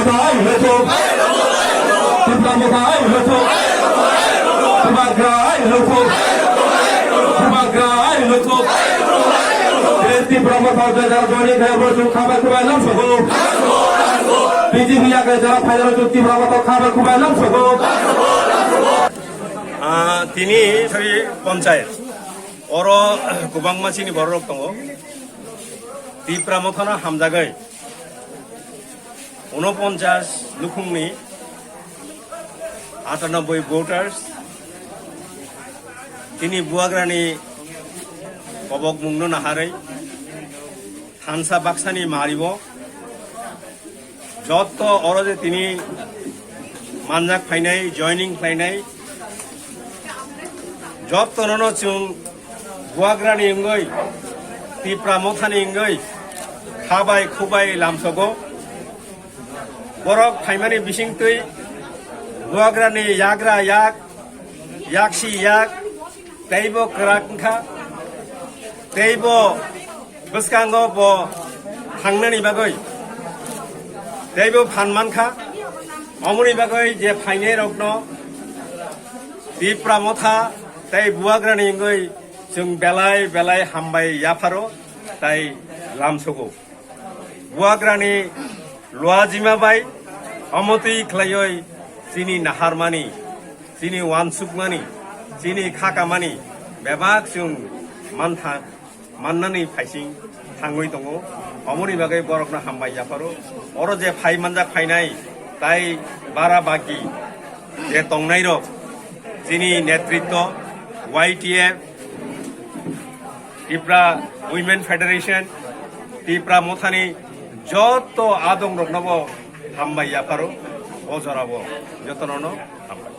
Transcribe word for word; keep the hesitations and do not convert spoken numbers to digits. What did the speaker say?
Ai lutuk. Tipra Motha ai lutuk. Bubagra ai lutuk. Bubagra ai lutuk. Tipra Motha jai jara joining khe bo chwng khabai khubai lamsogo. B J P yakre jara phaidaro chwng Tipra Motha khabai khubai lamsogo. Ah, tini Sri Panchayat. Oro kwbangma chini bororok tongo. Tipra Mothano hamjagwi unoponchas nukhungni atanoboi voters tini Bubagrani kobokmungno naharwi thansa baksani mario jotto oro je tini manjak phainai, joining khlainai, jottono no chwng Bubagrani wngwi, Tipra Mothani wngwi khabai khubai lamsogo. Borok phaimani bisingtwi Bubagrani yagra yak, yaksi yak, teibo kwrak wngkha, teibo bwskango bo thangnani bagwi teibo phan mankha. Omoni bagwi je phainairokno Tipra Motha tei Bubagrani wngwi chwng belai belai hambai yapharo tei lamsogo. Bubagrani luajima bai omotwi khlaiwi chini naharmani, chini uansukmani, chini khakamani bebak chwng mantha mannani phaising thangwi tongo. Omoni bagwi borokno hambai yapharo. Oro je phai manjak phainai tai bara bagi je tongnairok chini netritwo Y T F, Tipra Women Federation, Tipra Mothani jotto adongroknobo hambai yapharo. O jorabo jotonono hambai.